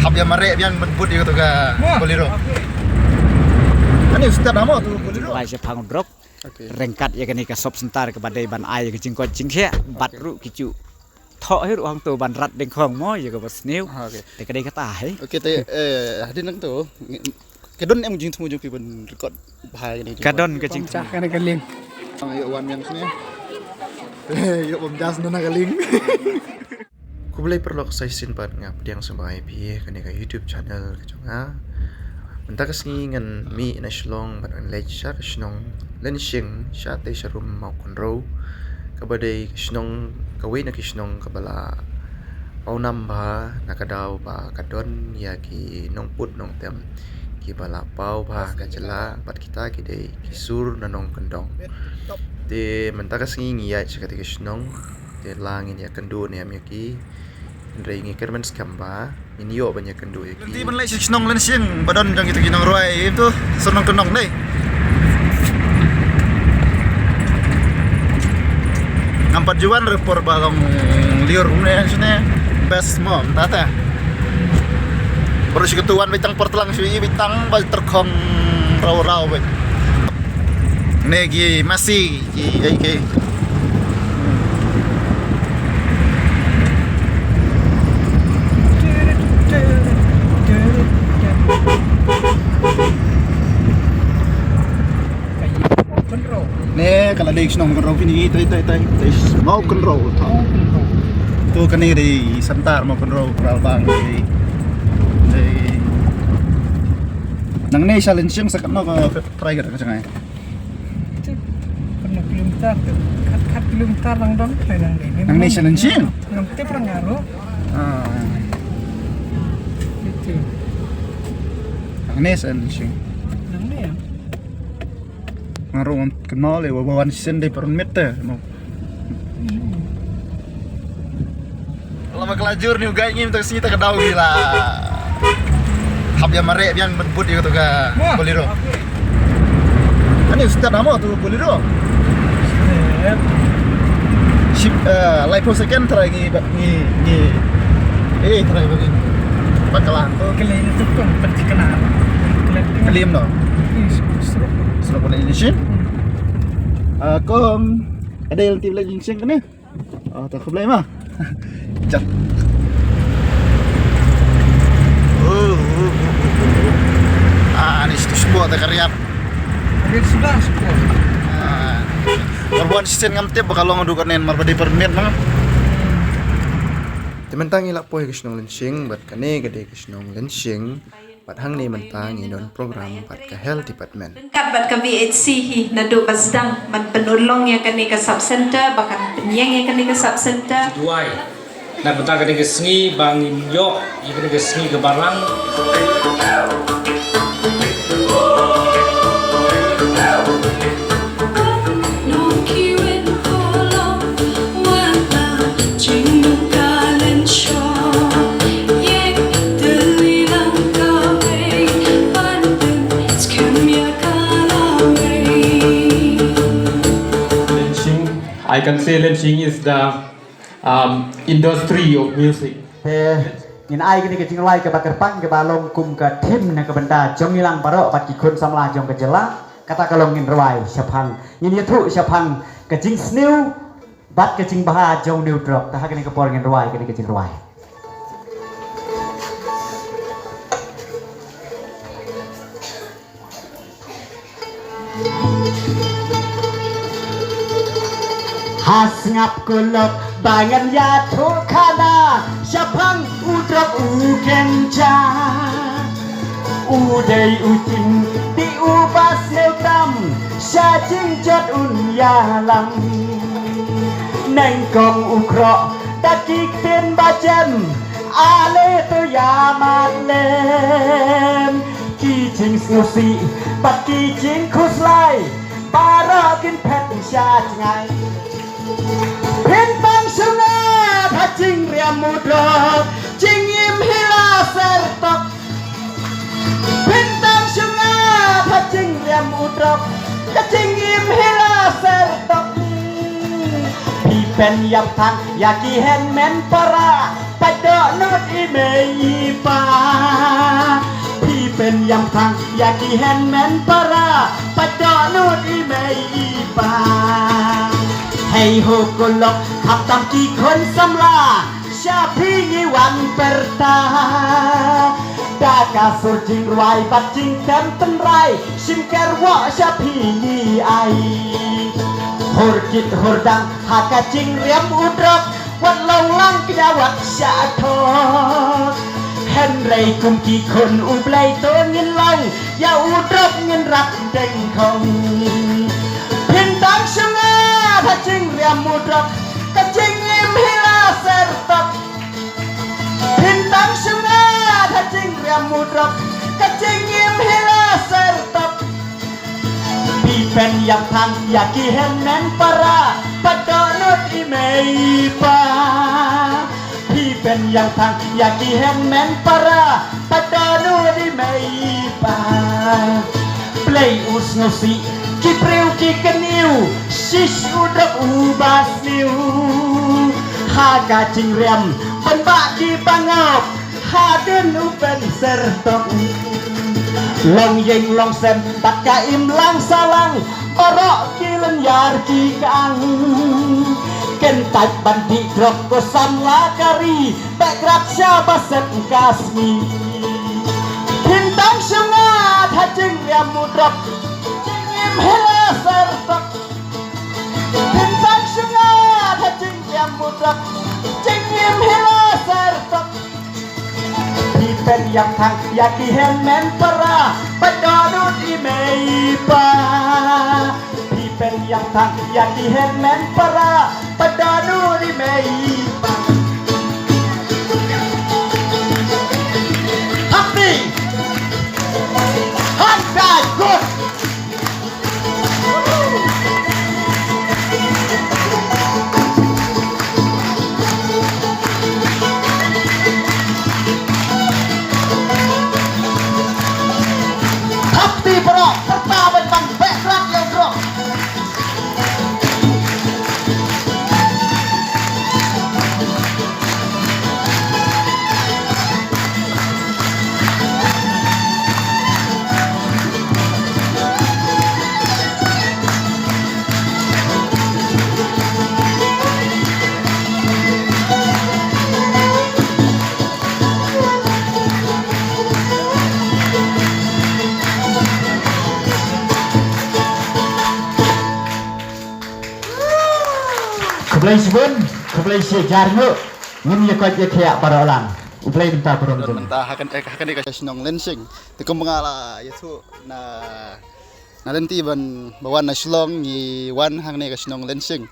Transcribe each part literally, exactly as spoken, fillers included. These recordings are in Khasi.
Hap ïa mareh biang ban bud ïa kato ka Bolero. Ani start amo tu Bolero. Bai shaphang drop. Okay. Ryngkat ïa kane ka sub center kaba dei ban ai ïa ka jingkoit jingkhiah bad ruh ki ju thoh hi ruh hangto ban rat dengkhong mo ïa kaba sniew. Ah, okay. Te ka dei kata hi. Okay, te, eh, hadien nangto, ngi-, ka don em jingthmu jong phi ban record bha ïa kane? Ka don ka jingthmu. Pom chah kane ka link. Ïoh wan biang sniew. Ïoh pom chah sniew na ka link. Khublei paralok, sa shisien pat nga pdiang sngewbha ïa phi ha kane ka YouTube channel ka jong nga. Mynta ka sngi ngan mih na Shillong bad ngan leit sha ka shnong Lenshing, sha tei sha rum Mawkynrew, kaba dei ka shnong, kawei na ki shnong kaba la paw nam bha, na ka daw ba ka don ïa ki nongput nongtem kiba la paw bha ka jylla, bad kita ki dei ki sur na nongkyndong. Te mynta ka sngi ngi ïaid sha kata ka shnong. Te la ngin ïakynduh ne em ïa ki. Hynrei ngi kyrmen skhem ba ngin ïoh ban ïakynduh ïa ki. Lynti ban leit sha shnong Lenshing ba don jong kita ki nongrwai, ïa tu, sur nongkyndong dei. Ngam pat ju wan re por ba long lyiur ne shane. Best mo mynta te. Baroh shi katu wan beit tang por tlang shu i beit tang ba tyrkhong raw raw beit. Ne ki masi ki ai ki. Ne ka la dei shnong Mawkynrew phi ni, tai, tai, tai, tai, Mawkynrew. Tu kane dei center Mawkynrew, Pralbang dei. Dei. Nangne sha Lenshing sa katno ka trai ka jong ngi. Katno kilometer tu? Khat, khat kilometer lang dong, trai nangne. Nangne sha Lenshing? Ngam tip rang aro. Ah. Itu. Nangne sha Lenshing. Nangne ïa. Nga ruh ngam kynmaw lei, wa wan shisien dei pyrmit te. Lama ka la jur ni u guide ngi mynta ka sngi ta ka daw ngi la hap ïa mareh biang ban bud ïa kato ka Bolero. Ani start amo tu Bolero. Ship, eh, laiphew second try ngi ba ngi ngi. Eh, try ba ngi. Ba ka la. Oh, kali ni tu pun pati kena. Kali no. Srok pun ini shin. Ah, kong, ada yang tiba lagi shin kena. Ah, tak khublei ma. Jap. Ah, ani situ spot tak kariap. Kariap sudah spot. Ah. Mar wan shisien ngam tip ba ka long haduh kanen mar ba dei pyrmit ma. Te mynta ngi la poi ka shnong Lenshing bad kane ka dei ka shnong Lenshing. Bad hangne mynta ngi don program bad ka health department. Ryngkat bad ka V H C hi naduh ba sdang ban pynurlong ïa kane ka sub center, ba kan pynïeng ïa kane ka sub center. Duwai. Na bynta kane ka sngi ba ngin ïoh ïa kane ka sngi ka balang. Lenshing, I can say Lenshing is the, um, industry of music. Te ngin ai kane ka jingrwai kaba kyrpang kaba long kum ka theme na ka bynta jong ngi lang baroh bad ki khun samla jong ka jylla. Kata ka long ngin rwai shaphang, ngin ïathuh shaphang ka jingsniew bad ka jingbha jong u drok. Te ha kane ka por ngin rwai kane ka jingrwai. Ha sngap ko lok ba ngan ïathuh khana shaphang u drok u kynja. U dei u tim dei uba sniew tam sha jingjot un ïalam. Nyngkong u khroh da ki ktien ba jem, ale to ïa mat lem. Ki jingsngewsih bad ki jingkhuslai baroh kin phet sha jngai. Phin tang shu ngat ha jingriam u drok, jingim hi la ser tok. Phin tang shu ngat ha jingriam u drok, ka jingim hi la ser tok. Phi pynïap than ïa ki hynmen para, pait dohnud i mei i pa. Ïa thang ïa ki hynmen para, pat dohnud i mei i pa. Hei ho ko lok, kham tam ki khun samla, sha phi ngi wan pyrta. Da ka sur jingrwai bad jingtem tynrai, shim kyrwoh sha phi ngi ai. Hor kit hor dang ha ka jingriam u drok, wat long lang kñia wat shah thok. Hynrei kum ki khun U Blei to ngin long, ïa u drok ngin rat deng khong. Phin tang shunga ha jingriam u drok, ka jingim hi la ser tok. Phin tang shunga ha jingriam u drok, ka jingim hi la ser tok. Phi pynïap thang ïa ki hynmen para, pat dohnud i mei i pa. Phi pynïap thang ïa ki hynmen para, pat dohnud i mei i pa. Blei u sngewsih ki briew ki kynñiew, shish u drok uba sniew. Ha ka jingriam pynbha ki bangop, hadien u pynser tok. Long ïing long sem bad ka imlang sahlang, baroh ki lynñiar ki kang. Kyntait ban dih drok ko samla ka ri, beh krap sha ba sep ka sngi. Phin tang shunga ha jingriam u drok, jingim hi la ser tok. Phin tang shunga ha jingriam u drok, jingim hi la ser tok. Phi pynïap thang ïa ki hynmen para, pat dohnud i mei i pa. Phi pynïap thang ïa ki hynmen para, pat dohnud i mei i pa. Hapti! Hangta good! Thap ti baroh, pyrta ban ban beh brat ïa u drok. Khublei shibun, khublei shi hajar nguh, ngin ïa koit ïa khiah baroh lang. U Blei mynta burom jong. Mynta ha kane, ha kane ka shnong Lensing. Te kumba nga la ïathuh na, na lynti ban ba wan na Shillong ngi wan hangne ka shnong Lensing.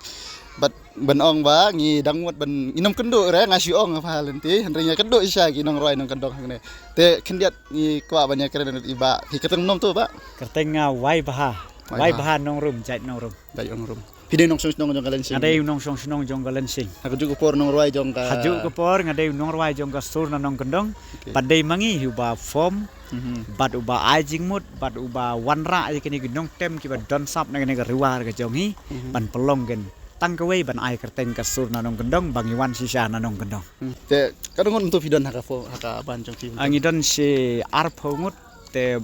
Bad ban ong ba ngi dang mut ban nginym kynduh re, nga shu ong ba lynti hynrei nga kynduh shisha ki nongrwai nongkyndong hangne. Te khyndiat ngi kwah ban ïakren i Bah, phi kyrteng nom to Bah? Kyrteng nga Wai Bha. Wai Bha. Wai Bha Nongrum, jait Nongrum. Jait Nongrum. Phi dei nongshong shnong jong ka Lensing? Nga dei u nongshong shnong jong ka Lensing. Ha kajuh ka por nongrwai jong ka. Kajuh ka por nga dei u nongrwai jong ka sur na nongkyndong. Okay. Bad dei ma ngi hi uba form. Mhm. Bad uba ai jingmut, bad uba wanrah ïa kine ki nongtem kiba don sap na kane ka riwar ka jong ngi. Mhm. Ban pynlong kin tang kawei ban ai kyrteng ka sur na nongkyndong, ba ngi wan shisha na nongkyndong. Hmm. Te katno ngut mynta phi don ha ka fo-, ha ka band jong phi mynta? Ah, ngi don shi arphew ngut, te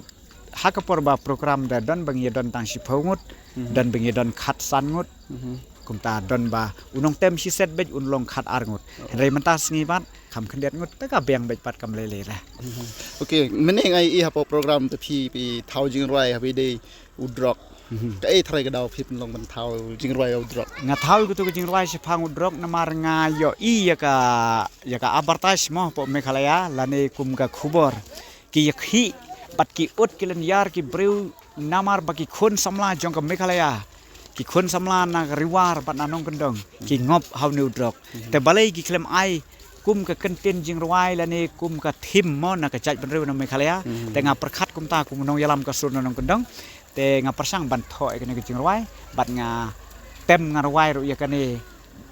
ha ka por ba program da don ba ngi don tang shiphew ngut, mhm, don ba ngi don khatsan ngut. Mhm. Kumta don ba u nongtem shi set beit un long khatar ngut. Oh. Hynrei mynta sngi pat kham khyndiat ngut, te ka biang beit pat kam lei lei re. Mhm. Okay, mynne nga ïohi hapoh program te phi, phi thaw jingrwai haba ïadei u drok. Mhm. Kaei tharai ka daw phi pynlong ban thaw jingrwai u drok? Nga thaw ïa kato ka jingrwai shaphang u drok namar nga ïohi ïa ka, ïa ka advertise mo hapoh Meghalaya lane kum ka khubor. Ki ïakhih bad ki ud ki lynñiar ki briew namar ba ki khun samla jong ka Meghalaya, ki khun samla na ka Riwar bad na nongkyndong ki ngop ha une u drok. Mhm. Te balei ki khlem ai kum ka kyntien jingrwai lane kum ka theme mo na ka jaitbynriew na Meghalaya. Mhm. Te nga pyrkhat kumta kum u nongïalam ka sur na nongkyndong. Te nga pyrshang ban thoh ïa kane ka jingrwai bad nga tem nga rwai ruh ïa kane,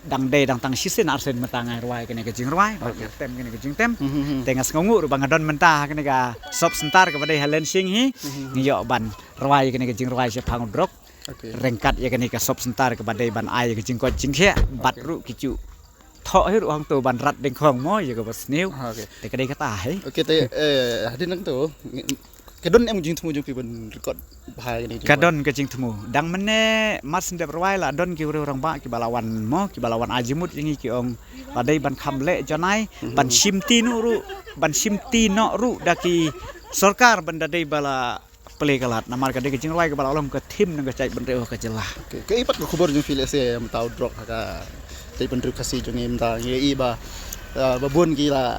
dang dei dang tang shisien arsien mynta nga rwai ïa kane ka jingrwai bad, okay, nga tem kane ka jingtem. Mhm, mhm. Te nga sngewnguh ruh ba nga don mynta ha kane ka sop center kaba dei ha Lensing hi. Mhm, mhm. Nga ïoh ban rwai ïa kane ka jingrwai shaphang u drok. Okay. Ryngkat ïa kane ka sop center kaba dei ban ai ïa ka jingkoit jingkhiah bad, okay, ruh ki ju thoh hi ruh hangto ban rat dengkhong mo ïa kaba sniew. Ah, okay. Te ka dei kata hi. Okay, te, eh, hadien nangto, ngi-, Ka don em jingthmu jong phi ban record bha ïa kane ka jingthmu? Ka don ka jingthmu. Dang mynne mar shen dep rwai la don ki briew rangbah kiba la wan mo, kiba la wan ai jingmut ïa ngi, ki ong ba dei ban kham leh janai, ban shimti noh ruh, ban shimti noh ruh da ki sorkar ban da dei ba la plie ka lad. Namar ka dei ka jingrwai kaba la long ka thim na ka jaitbynriew ka jylla. Ka i pat ka khubor jong phi lehse mynta u drok ha ka jaitbynriew Khasi jong ngi mynta ngi i ba, ba bun ki la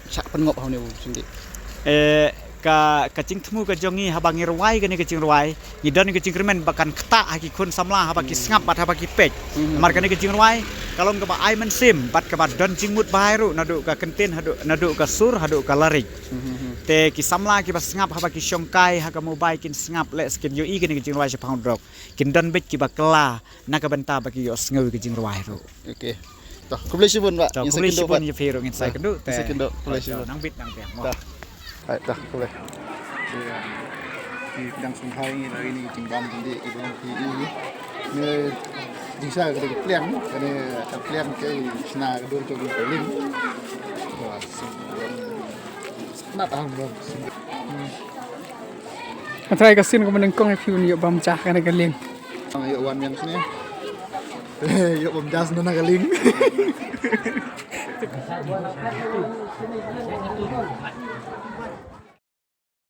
shah pynngop ha une u jingdih. Eh, ka, ka jingthmu ka jong ngi haba ngi rwai kane ka jingrwai, ngi don ka jingkyrmen ba kan ktah ha ki khun samla haba ki sngap bad haba ki peit. Namar kane ka jingrwai ka long kaba ai mynsiem bad kaba don jingmut bha ruh, naduh ka kyntien haduh, naduh ka sur haduh ka lyric. Te ki samla kiba sngap haba ki shongkai ha ka mobile kin sngap leh skin ïohi kane ka jingrwai shaphang u drok. Kin don beit kiba kylla na ka bynta ba ki ïohsngew ïa ka jingrwai ruh. Okay. To, khublei shibun bah. To, khublei shibun ïa phi ruh, ngin sa ïakynduh te. Ngin sa ïakynduh. Khublei shibun. Nang bit nang biang. To. Hai, to, khublei. Ki dang sngewbha ïa ngi la ïa kine ki jingbam jingdih kiba long phi ïa ngi. Ne jingsa ka dei ka pliang, kane ka pliang ka shna ka dur jong ka lieng. Wah, sngewbha. Sngewbha. Nga trai ka sien kumba nyngkong ïa phi ban ïoh bam ja kane ka lieng. Ïoh wan biang sini. Ïoh bam ja sini na ka lieng.